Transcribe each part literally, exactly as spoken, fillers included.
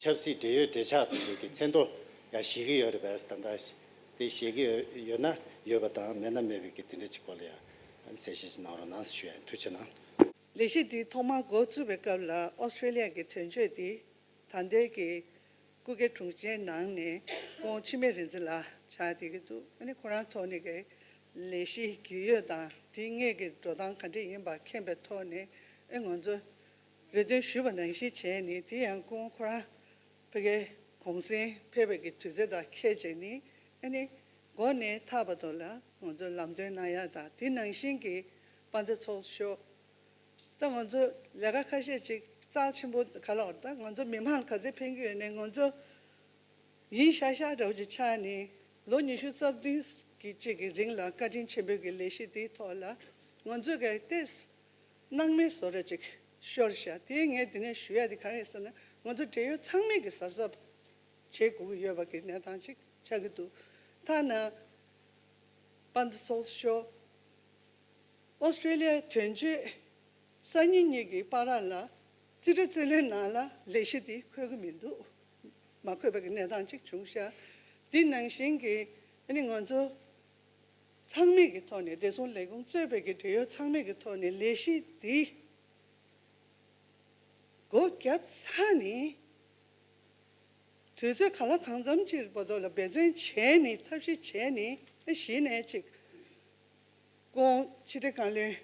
ཆབ་སྲིད་འབྲེལ་ཡོད་འབྲེལ་ཆགས་དེ་ཚོ་གི་མཚན་ཐོ་ཡང་བཞེས་ཀྱི་ཡོད་རེད་པས། ད་ལྟ་དེ་བཞེས་ཀྱི་ཡོད་ན་ཡོད་པ་དང་མེད་ན་མེད་པའི་གི་དེ་འདྲ་ཅིག་སྐོར་ལ་ཡང་གསལ་བཤད་ཅིག་གནང་རོགས་གནང་ཞུ་ཡ་ཡིན། ཐུགས་རྗེ་གནང་། ལས་གཞི་འདི་ཐོག་མར་འགོ་བཙུགས་པའི་སྐབས་ལ་ཨོ་སི་ཀྲེ་ལི་ཡ་གི་དོན་གཅོད་འདི་ད་ལྟའི་གི་སྐུ་སྒེར་དྲུང་ཆེའི་ནང་ནས་སྐུ་ངོ་འཆི་མེད་རིག་འཛིན་ལགས་ཆགས་བསྡད་ཀྱི་འདུག་ཨ་ནི་ཁོ་རང་ཐོག་ནས་ཀྱི་ལས་གཞི་རྒྱུས་ཡོད་དང་དེ་སྔས་ཀྱི་འགྲོ་སྟངས་ག་འདྲ་ཡིན་པ་མཁྱེན་པའི་ཐོག་ནས་ཨེ་ང་ཚོ་རེ་འདུན་ཞུས་པ་ནང་བཞིན་བྱས་ནས། དེ་ཡང་སྐུ་ངོ་ཁོ་རང་ཕ་གིའི་གུང་སེང་ཕེབས་པའི་གི་དུས་ཚོད་དང་འཁེལ་བྱས་ནས་ཨ་ནི་འགོ་ནས་མཐའ་བར་དུ་ལ་ང་ཚོ་ལམ་སྟོན་གནང་ཡ་དང་དེ་ནང་བཞིན་གྱི་དཔལ་ལྡན་ཚོགས་གཙོ་ད་ང་ཚོ་ལས་ཀ་ཁ་ཤས་ཅིག་རྩ་ཆེན་པོ་ག་ལ་བར་ད་ང་ཚོ་མི་མང་ག་ཚོད་ཕན་གྱི་ཡོད་ནས་ང་ཚོ་ཡིན་ཤག་ཤག་འདྲ་བོ་ཅིག་ཆགས་ནས་ལོ་ཉི་ཤུ་རྩ་བདུན་གྱི་གཅིག་གི་རིང་ལ་བཀའ་དྲིན་ཆེན་པོའི་གི་ལས་གཞི་དེའི་ཐོག་ལ་ང་ཚོ་གི་ཏེས་སྣང་མེད་བཟོ་འདྲ་ཅིག་ཤོར་ཤག་དེ་ངས་འདི་ནས་ཞུ་ཡ་དེ་ག་རེ་ཟེར་ན་ང་ཚོ་འབྲེལ་ཡོད་ཚང་མས་གི་གཟབ་གཟབ་བྱེད་དགོས་ཀྱི་ཡོད་པ་གི་གནས་སྟངས་ཅིག་ཆགས་ཀྱི་འདུག་ཐ་ན་དཔལ་ལྡན་ཚོགས་གཙོ་མཆོག་ཨོ་སི་ཀྲེ་ལི་ཡའི་དོན་གཅོད་སང་ཉིན་གཉིས་ཀྱི་བར་ལ་རྩིས་ཁྲ་རྩིས་ལེན་ནང་ལ་ལས་གཞི་འདི་འཁོད་ཀྱི་མི་འདུག་མ་འཁོད་པའི་གནས་སྟངས་ཅིག་བྱུང་ཤག་འདི་ནང་བཞིན་གྱི་ཨ་ནི་ང་ཚོ་ཚང་མས་ཀྱི་ཐོག་ནས་བདེ་སྲུང་ལས་ཁུངས་གཙོས་པའི་གི་འབྲེལ་ཡོད་ཚང་མས་ཀྱི་ཐོག་ནས་ལས་གཞི་འདི་སྒོ་བརྒྱབ་ཚར་ནས། དུས་ཚོད་གང་ལ་གང་འཚམ་ཅིག་བར་དུ་ལ་འབད་བརྩོན་བྱས་ནས་ཐབས་ཤེས་བྱས་ནས་གཞི་ནས་ཅིག་སྐུ་ངོ་ཕྱི་དྲིལ་བཀའ་བློན་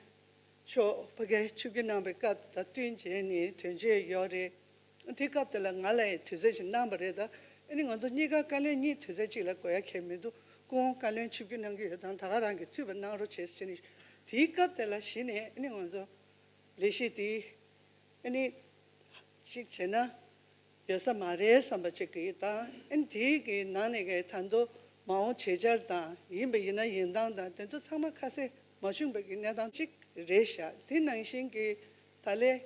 མཆོག་ཕ་གིར་ཆིབས་བསྒྱུར་གནང་བའི་སྐབས་དང་བསྟུན་བྱས་ནས་དོན་གཅོད་ཡོད་རེད། དེ་སྐབས་དེ་ལ་ང་ལ་ཡང་དུས་ཚོད་ཅིག་གནང་བ་རེད། ད་ཨ་ནི་ང་ཚོ་གཉིས་ཀ་བཀའ་བློན་གཉིས་དུས་ཚོད་གཅིག་ལ་དགོས་ཡ་གང་ཡང་མི་འདུག་སྐུ་ངོ་བཀའ་བློན་ཆིབས་བསྒྱུར་གནང་གི་ཡོད་དང་ད་ག་རང་གི་འཐུས་པ་གནང་རོགས་བྱེད་ཟེར་ནས་དེའི་སྐབས་དེ་ལ་གཞི་ནས་ཨ་ནི་ང་ཚོ་ལས་གཞི་དེ་ཨ་ནི་གཅིག་བྱས་ན། ཡོད་ས་མ་རེད་བསམ་པ་ཅིག་གིས་དང་ཨན་དེའི་གི་ནང་ནས་གི་ད་དུང་མ་འོངས་བྱེད་འཆར་དང་ཡིན་པ་ཡིན་ན་ཡིན་སྟངས་དང་དེ་ཚོ་ཚང་མ་ཁ་གསལ་མ་བྱུང་བའི་གི་གནས་སྟངས་ཅིག་རེད་ཤག་དེ་ནང་བཞིན་གྱི་ད་ལས་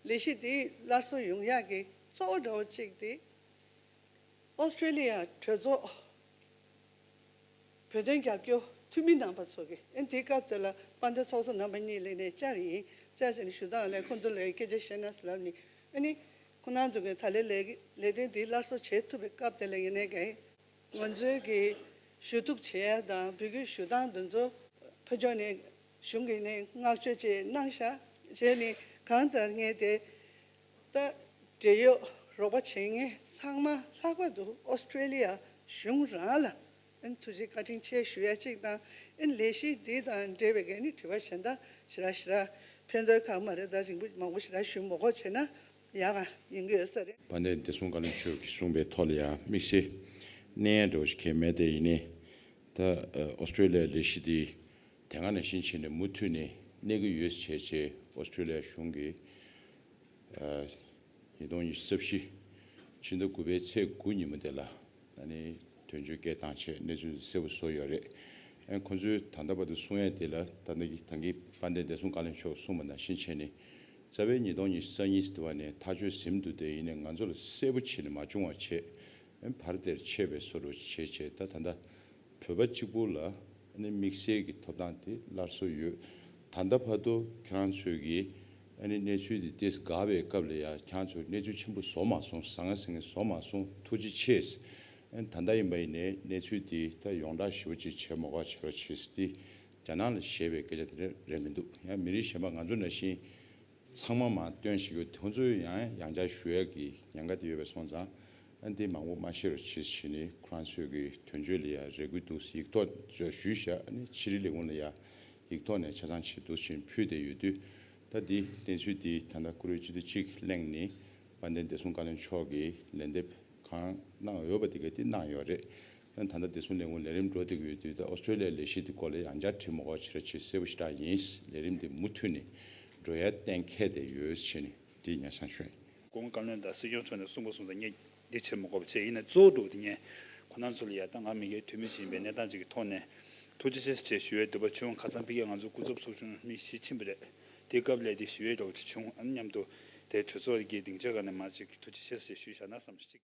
ལས་གཞི་དེ་སླར་གསོ་ཡོང་ཡག་གི་གཙོ་བོ་འདྲ་བོ་གཅིག་དེ་ཨོ་སི་ཀྲེ་ལི་ཡ་གྲོས་ཚོགས་བོད་དོན་རྒྱབ་སྐྱོར་འཐུས་མི་རྣམ་པ་ཚོ་གིས་ཨ་ནི་དེའི་སྐབས་དེ་ལ་དཔལ་ལྡན་ཚོགས་གཙོ་རྣམ་པ་གཉིས་ལ་ནས་བཅར་ཡིན། བཅར་ཟིན་ཞུ་སྟངས་ལས་ཁོང་ཚོ་ལ་སྐད་ཆ་བཤད་ན་ཟེར་ལབ་ནས་ཨ་ནི་ཁོང་རྣམ་ཚོ་གིས་ད་ལས་ལས་ལས་དོན་འདི་སླར་གསོ་བྱེད་ཐུབ་པའི་སྐབས་དེ་ལ་ཡིན་ནའི་གས་ང་ཚོའི་གི་ཞུ་གཏུག་བྱེད་ཡ་དང་འབོད་སྐུལ་ཞུ་སྟངས་འདི་ཚོ་ཕ་ཕྱོགས་ནས་གཞུང་གི་ནས་བསྔགས་བརྗོད་ཅིག་གནང་ཤག་བྱས་ནས་གང་ལྟར་ངས་དེ། ད་འབྲེལ་ཡོད་རོགས་པ་བྱེད་མཁན་ཚང་མ་ལྷག་པར་དུ་ཨོ་སི་ཀྲེ་ལི་ཡ་གཞུང་རང་ལ་ཨ་ནི་ཐུགས་རྗེ་བཀའ་དྲིན་ཆེ་ཞུ་ཡ་གཅིག་དང་ཨ་ནི་ལས་གཞི་འདི་དང་འབྲེལ་བའི་ག་ནི་དྲི་བ་གཞན་དག་ཞེ་དྲག་ཞེ་དྲག་ཕན་ཐོགས་ཁག་མ་རེད། ད་རིང་པོ་མང་པོ་ཞེ་དྲག་ཞུ་མ་དགོས་བྱས་ན་ཡག་ག་ཡིན་གྱི་ཡོད་ས་རེད། དཔལ་ལྡན་བདེ་སྲུང་བཀའ་བློན་མཆོག་གིས་གསུངས་པའི་ཐོག་ལ་ཡང་དམིགས་བསལ་གནས་འགྲོ་ཞིག་གལ་མེད་དེ་ཡིན་ནའི་ད་ཨོ་སི་ཀྲེ་ལི་ཡའི་ལས་གཞི་འདི་དེ་སྔ་ནང་བཞིན་བྱས་ནས་མུ་མཐུད་ནས་གནས་ཀྱི་ཡོད་ཟེར་བྱས་རྗེས་ཨོ་སི་ཀྲེ་ལི་ཡ་གཞུང་གིས། ཉིས་སྟོང་ཉི་ཤུ་རྩ་བཞི་ཕྱི་ཟླ་དགུ་པའི་ཚེས་དགུ་ཉིན་མོ་དེ་ལ་ཨ་ནི་དོན་གཅོད་སྐད་བཏང་བྱས་གནས་ཚུལ་གསལ་པོ་བཟོ་ཡོད་རེད། ཨ་ཁོང་ཚོས་ད་ལྟ་བར་དུ་གསུང་ཡས་དེ་ལ་ད་ལྟ་གི་ད་གིན་དཔལ་ལྡན་བདེ་སྲུང་བཀའ་བློན་མཆོག་གསུངས་པ་ནང་བཞིན་བྱས་ནས་རྩ་བའི་ཉིས་སྟོང་ཉི་ཤུ་རྩ་གཉིས་ཟེར་བ་ནས་ཐག་གཅོད་ཟིན་འདུག་དེ་ཡིན་ནའི་ང་ཚོ་ལ་གསལ་པོ་བྱས་ནས་མ་བྱུང་བ་བྱས་ཨ་བར་དེར་ཆད་པའི་བཟོ་འདྲ་བྱས་བྱས་ད་ད་ལྟ། བོད་པ་གཅིག་པུ་ལ་ནི་དམིགས་བསལ་གྱི་ཐོབ་ཐང་དེ་སླར་གསོ་ཡོད། ད་ལྟ་བར་དུ་ཁྱེད་རང་ཚོས་ཀྱིས་ཨ་ནི་གནས་ཚུལ་འདི་ཏོག་ཙམ་འགག་པའི་སྐབས་ལ་ཡང་ཁྱེད་རང་ཚོས་གནས་ཚུལ་ཆེན་པོ་བཟོ་མ་སོང་། ཟང་ངེ་ཟིང་ངེ་བཟོ་མ་སོང་། ཐུགས་རྗེ་ཆེ། ཨ་ནི་ད་ལྟ་ཡིན་པ་ཡིན་ནའི་གནས་ཚུལ་འདི་ད་ཡོངས་གྲགས་ཞེ་པོ་ཅིག་བྱེད་མ་དགོས་པ་བྱེད་རོགས་བྱེད་ཟེར་ཏེ་རྒྱ་ནག་ལ་བཤད་པའི་སྐད་ཆ་དེ་འདྲ་རེད་མི་འདུག་ཡང་མི་རིགས་གཞན་པ་ང་ཚོ་ནང་བཞིན། ཚང་མ་མར་བཏོན་ཞིག་ཡོད། དེ་ཚོ་ཡང་ཡང་བསྐྱར་ཞུ་ཡག་གི་ཉེན་ཁ་དེ་ཡོད་པ་སོང་ཙང་ཨ་འདི་མང་པོ་མ་བཤད་རོགས་བྱེད་ཟེར་ནས་ཁོ་རང་ཚོས་ཀྱི་དོན་གཅོད་ལ་ཡང་རེ་སྐུལ་འདུག་ཡིག་ཐོག་ཞུས་བཞག་ཨ་ནི་ཕྱི་དྲིལ་ལས་ཁུངས་ལ་ཡང་ཡིག་ཐོག་ནས་ཆ་ཚང་བྱེད་འདུག་ཟེར་ཕུལ་བསྡད་ཡོད་དུས་ད་འདི་གནས་ཚུལ་འདི་ད་ལྟ་བཀུར་འོས་སྤྱི་འཐུས་གཅིག་གླེང་ནས་དཔལ་ལྡན་བདེ་སྲུང་བཀའ་བློན་མཆོག་གིས་ལན་འདེབས་གང་གནང་ཡོད་པ་དེ་ག་དེ་གནང་ཡོད་རེད། ད་ལྟ་བདེ་སྲུང་ལས་ཁུངས་ལས་རིམ་འགྲོ་བསྡད་ཀྱི་ཡོད་དུས་ད་ཨོ་སི་ཀྲོ་ལི་ཡ་ལས་གཞི་དེ་སྐོར་ལ་ཡང་བསྐྱར་དྲི་མ་དགོས་ཕྱིར་ཕྱིར་གསལ་པོ་ཞེ་དྲག་ཡིན། ལས་རིམ་དེ་མུ་མཐུད་ནས་འགྲོ་ཡ་གཏན་འཁེལ་བསྡད་ཡོད་ཟེར་ནས་དེ་ཡིན་ཡང་བསམ་ཤོད། གོང་བཀའ་བློན་དང་སྲིད་སྐྱོང་མཆོག་ནས་གསུངས་པ་སོང་ཙང་ངས་འདི་བྱེད་མ་དགོས་པ་བྱས། ཡིན་ན་གཙོ་བོ་འགྲོ་བ་དེ་ངས་ཁོ་རང་ཚོ་ལ་ཡ་ད་ང་མི་སྒེར་འཐུས་མི་ཅིག་ཡིན་པའི་གནས་སྟངས་ཅིག་གི་ཐོག་ནས་ཐུགས་རྗེ་ཆེ་ཞེས་ཞུ་བའི་འདོད་པ་བྱུང་། ཁ་སང་ཕ་གིར་ང་ཚོ་སྐུ་ཚབ་ཚོགས་ཆུང་མི་བཞི་ཕྱིན་པ་རེད། དེའི་སྐབས་ལ་དེ་ཞུ་བའི་འདྲ་བོ་ཅིག་བྱུང་། ཨ་ནི་མཉམ་དུ་དེ་གྲོས་ཚོགས་ཀྱི་སྡིངས་ཆ་སྒང་ནས་མར་ཅིག་ཐུགས་རྗེ་ཆེ་ཞེས་ཞུས་བཞག་ན་བསམ་ཞིག